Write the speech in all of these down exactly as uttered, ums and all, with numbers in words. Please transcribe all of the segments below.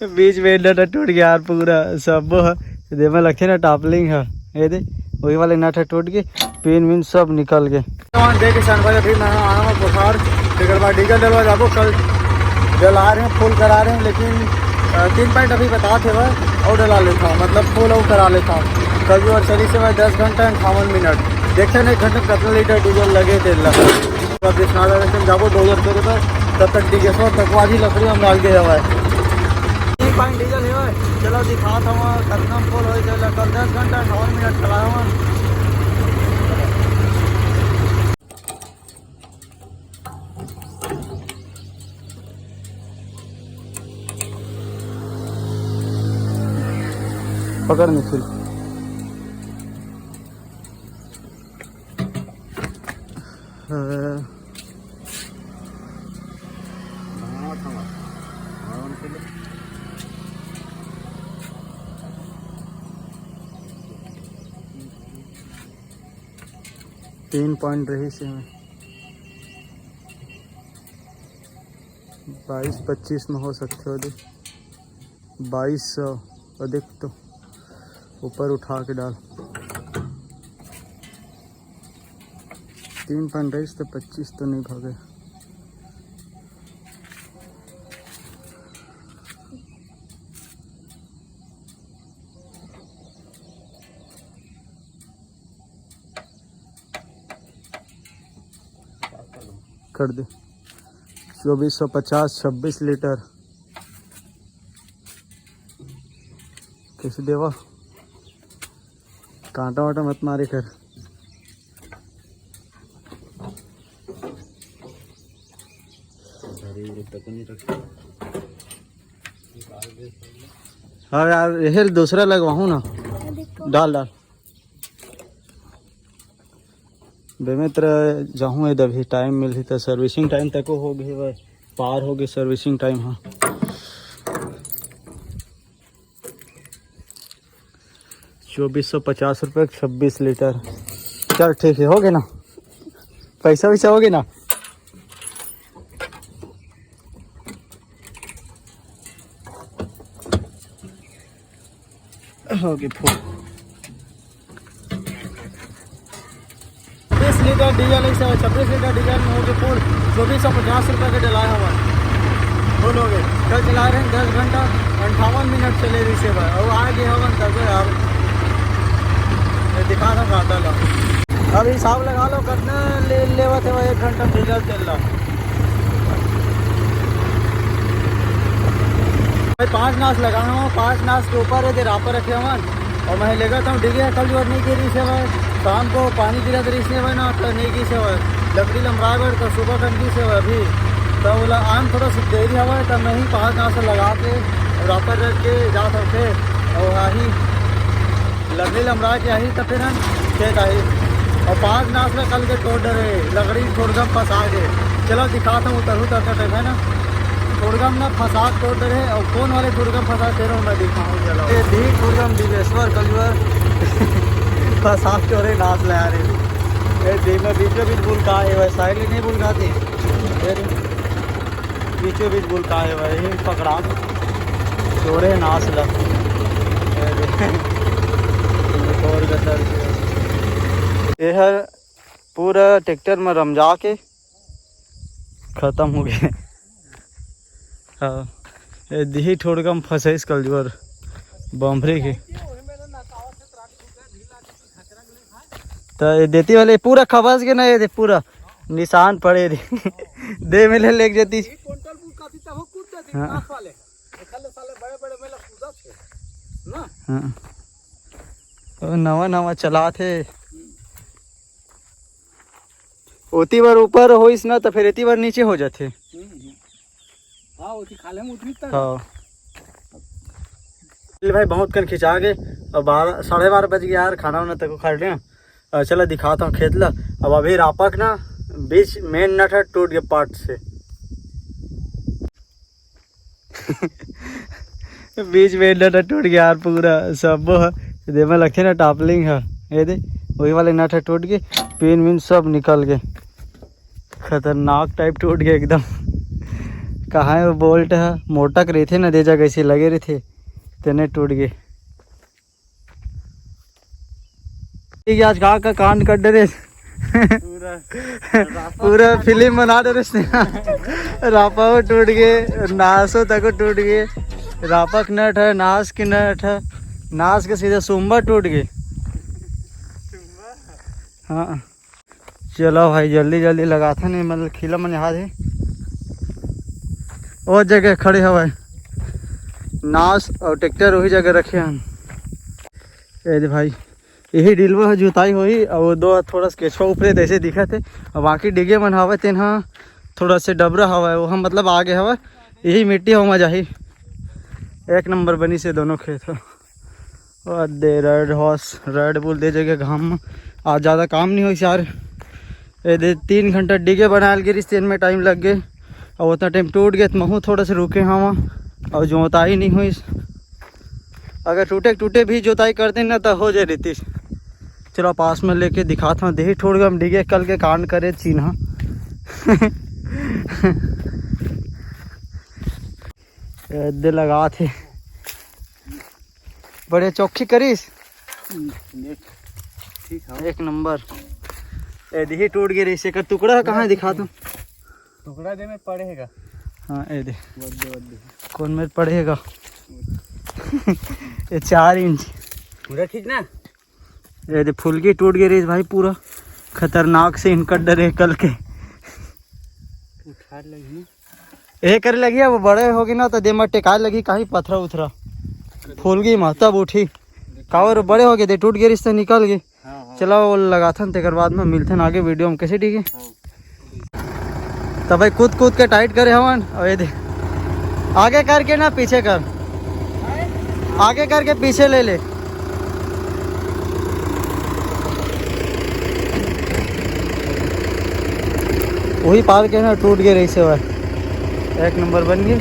बीच में नट टूट गया यार, पूरा सब ह। दे में लखे ना टापलिंग ह, ये दे, वही वाले नट ह टूट के, पिन विन सब निकल गए। सामान दे के सन भाई, अभी मैं आना हूँ बुखार, तेकर बाद डीजल डलवा जाबो। कल डला रहे हैं, फुल करा रहे हैं, लेकिन अ, तीन पॉइंट अभी बता थे वह, और डला लेता हूँ, मतलब फुल और करा लेता हूँ। कल भी और चली से मैं दस घंटा अंठावन मिनट, देखते हैं एक घंटे में कितना लीटर डीजल लगे तेल लगा। अब जिस नाला रस्ते में जाबो डोजर करे बर, तब तक डीजल तक वाली लकड़ी हम डाल के जावा है। तीन पॉइंट डीजल है भाई। चलो दिखा था वहाँ कितना फुल हो जाएगा। कल दस घंटा अंठावन मिनट चलाया हूँ। पकड़ निखिल। हाँ। तीन पॉइंट रही से में। बाईस पच्चीस में हो सकते हो दे। बाईस सौ। और देख तो, ऊपर उठा के डाल। तीन पॉइंट रही तो पच्चीस तो नहीं भागे। कर दे। चौबीस सौ पचास, छब्बीस लीटर। कैसे देवा? कांटा वाटा मत मारे कर। हाँ यार, यही दूसरा लगवाहूँ ना। डाल, डाल। बेमित्र, जाहूँ ए दभी, टाइम मिलही त। सर्विसिंग टाइम तको हो गए भाई, पार हो गए सर्विसिंग टाइम। हाँ, चौबीस सौ पचास रुपये, छब्बीस लीटर। चल ठीक है, हो गए ना, पैसा वैसा हो गए ना। हो गए फुल। बीस लीटर डीजल, एक सौ छब्बीस लीटर डीजल में हो गए फुल। चौबीस सौ पचास रुपये के डलाए हवन, फुल हो गए। कल चला रहे हैं दस घंटा, अंठावन मिनट चले रही से भाई, और आ गए हवन तब यार। ये दिखा रहा हूँ काटा ला। अब हिसाब लगा लो कितना ले लेवत है भाई एक घंटा डीजल तेल ला। भाई पाँच नास लगाए हूँ, पाँच नास के ऊपर है दे रापर रखे हवन। और मैं लेकर था, डिगे कल जो नहीं गिरी से भाई, शाम को पानी गिरा तो रिसने भाई ना, तो नहीं गिरी से भाई, लकड़ी लमरा गए तो सुबह कन की से भाई अभी। तो बोला आम थोड़ा सी देरी हवा है, तब मैं ही पाँच नास लगा के रापर रख के जा सकते। और वही लकड़ी लमरा के आई तो फिर हम खेत आई। और पाँच नास में कल के तोड़ डरे, लकड़ी थोड़ा फंसा के। चलो दिखाता हूँ, उतरू तक टाइम है ना। थोड़गम ना फसाद तोड़ रहे, और कौन वाले थोड़गम फसाद दे रहे हो, मैं दिखाऊँ। चलो, ये दी थोड़गम दिलेश्वर कलवर फसाद चोरे नाच ले आ रहे। ये दी में बीचों बीच बुलका है भाई, साइड नहीं बुलकाती। फिर बीचों बीच बुलका है भाई, पकड़ा चोरे नाच ला। ये दे, और गतर ये हर पूरा ट्रैक्टर में रमजा के खत्म हो गए। हाँ, ये दिही ठोड़का में फंसाइस कल जोर बम्भरी के। तो ये देती वाले पूरा खबस के ना, ये दे पूरा निशान पड़े रे। दे में ले लेके जाती। हाँ। हाँ। ओ, नवा नवा चलात हे। ओती बार ऊपर होइस ना, तो फिर एती बार नीचे हो जाथे। हम्म, हम्म। हाँ, ओती खाले में उतरी तक। हाँ। ले भाई, बहुत कन खिंचा गए। अब बारह, साढ़े बारह बज गया यार, खाना वाना तक खा लिया। अ, चला दिखाता हूँ खेत ला। अब अभी रापक ना बीच मेन नट ह टूट गया पार्ट से। बीच में नट टूट गया यार पूरा, सब दे में लखे ना टापलिंग है, ये दे, वही वाले नट टूट गए, पिन विन सब निकल गए, खतरनाक टाइप टूट गया एकदम। कहाँ है वो बोल्ट है, मोटक रहिथे ना, दे जगह से लगे रहिथे, तेने टूट गए। ठीक है, आज का का कांड कर डरे। पूरा पूरा फिल्म बना डरे इसने। रापा वो टूट गए, नासो तक टूट गए। रापा के नट है, नास के नट है, नास के सीधे सुम्बा टूट गए। हाँ, चलो भाई, जल्दी जल्दी लगाथन, मतलब खीला मन यहाँ दे। वो जगह खड़े हवय नास और ट्रैक्टर वही जगह रखे हन। ए दे भाई, यही डिलवा ह जुताई होही, और वो दो थोड़ा सा केछवा ऊपरे तैसे दिखत हे, और बाकी डिगे मन हवय, तेन ह थोड़ा से डबरा हवय, वो हम मतलब आगे हवय, यही मिट्टी होमा जाही। एक नंबर बनी से दोनों खेत ह। ओ दे रेड हॉर्स, रेड बुल दे जगह घाम म। आज ज़्यादा काम नहीं होइस यार। ए दे तीन घंटा डिगे बनायल गिरिस, तेन में टाइम लग गए। और उतना टाइम टूट गए तो महू थोड़ा से रुके हवा और जोताई नहीं होइस। अगर टूटे टूटे भी जोताई कर देना तो हो जाए रितीश। चलो पास में लेके दिखाता हूँ, देही ठोड़ के हम डिगे कल के कांड करे चीन्हा। ए दे लगा थे। बड़े चौकी करिस। देख, ठीक है। एक नंबर। ए, दिही टूट गए रही, एकर टुकड़ा कहाँ है, दिखा तू। टुकड़ा दे में पड़ेगा। हाँ, ए दे। वद्दे, वद्दे। कौन में पड़ेगा? ये चार इंच। पूरा ठीक ना? ए दे, फुलकी टूट गए रही भाई, पूरा खतरनाक से इनकर डरे कल के। उखाड़ लगी ना। ए करे लगी, अब बड़े होगी ना तो दे में टेकाए लगी कहीं पथरा उथरा। फूल गई मा तब उठी। कावर बड़े हो गए थे, टूट गए रिश्ते निकल गए। हाँ, हाँ। चलो वो लगाथन, तेकर बाद में मिलथन आगे वीडियो में, कैसे ठीक है? हाँ। तो भाई कूद कूद के टाइट करे हवन, और ये दे आगे करके ना पीछे कर, आगे करके पीछे ले ले। वही पार के ना टूट गए रही से भाई, एक नंबर बन गए।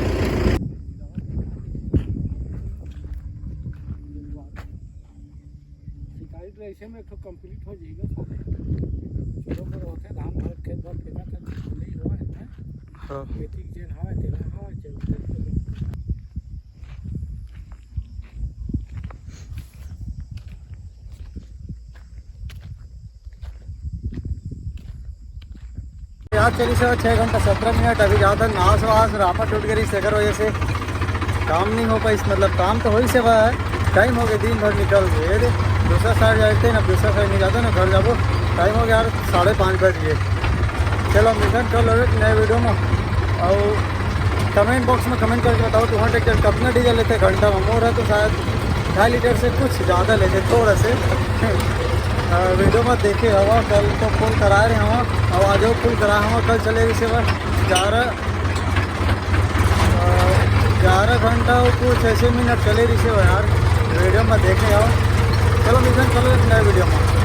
सिंचाई तो ऐसे में एक ठो कंप्लीट हो जाएगा। चलो, पर होते धान भर खेत भर फेंका था, नहीं हुआ है, हैं? हाँ। खेती के जेन हवा, तेला हवा, चलते, चलो। यार चली से छः घंटा सत्रह मिनट, अभी ज़्यादा नाश वास रापा टूट गई, सेकर वजह से काम नहीं हो पाई। मतलब काम तो हो ही से बा, टाइम हो गया, दिन भर निकल गए। ये दे, दूसरा साइड जाते ना, दूसरा साइड नहीं जाते ना, घर जाबो। टाइम हो गया यार, साढ़े पाँच बज गए। चलो मिशन कर लो एक नए वीडियो में। और कमेंट बॉक्स में कमेंट करके बताओ तुम्हारा ट्रैक्टर कितना डीजल लेते घंटा में। मोर है तो शायद ढाई लीटर से कुछ ज़्यादा लेते, थोड़ा से। अ, वीडियो में देखे हवा, कल तो फुल करा रहे हवा, और आज फुल करा हवा, कल चले इसे बस ग्यारह, अ, ग्यारह घंटा और कुछ ऐसे मिनट चले रही से यार। वीडियो में देखे हवा। चलो मिशन करो एक नए वीडियो में।